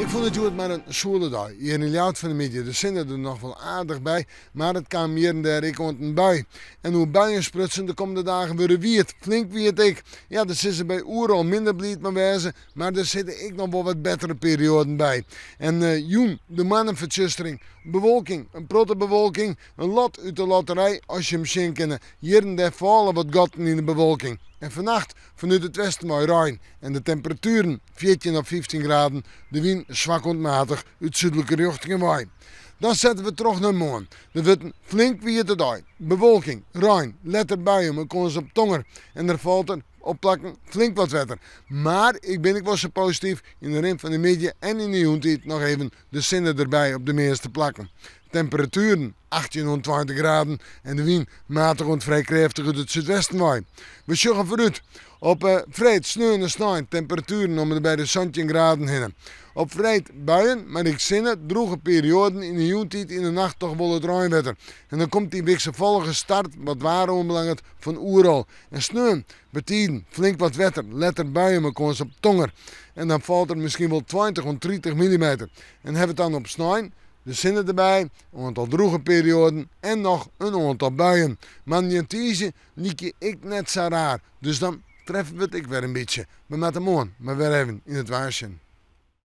Ik fûn it hjoed mar in soele dei. Hjir yn Ljouwert fan 'e middei de sinne der noch wol aardich by, mar it kaam hjir en dêr ek oant in bui. En oer buien sprutsen, de kommende dagen wurde wiet, flink wiet ek. Ja, dêr sille se by Oerol minder bliid mei wêze, mar der sitte ek noch wol wat bettere perioaden by. En jûn de moannefertsjustering, bewolking, in protte bewolking, in lot út de lotterij as je him sjen kinne. Hjir en dêr falle wat gatten yn de bewolking. En fannacht fanút it westen wei rein en de temperatueren 14 of 15 graden, de wyn swak oant matich út súdlike rjochtingen wei. Dan sette we troch nei moarn. Der wurdt in flink wiete dei. Bewolking, rein, letter buien mei kâns op tonger en der falt der op plakken flink wat wetter. Mar ik bin ek wol sa posityf, yn de rin fan de middei en yn de jûntiid noch even de sinne derby op de measte plakken. Temperatueren 18 oant 20 graden en de wyn matich oant frij krêftich út it súdwesten wei. We sjogge foarút op freed, sneon en snein temperatueren om en by de 17 graden hinne. Op freed buien, mar ek sinne, drûge perioaden, yn de jûntiid yn de nacht toch wol it reinwetter. En dan komt dy wikselfallige start wat waar oanbelanget fan Oerol. En sneon betiden flink wat wetter, letter buien mei kâns op tonger. En dan falt der miskien wol 20 oant 30 millimeter. En hawwe we it dan op snein, de sinne derby, in oantal drûge perioaden en noch in oantal buien. Moandei en tiisdei lykje ek net sa raar, dus dan treffe we it ek wer in bytsje. We moatte moarn mar wer even yn it waar sjen.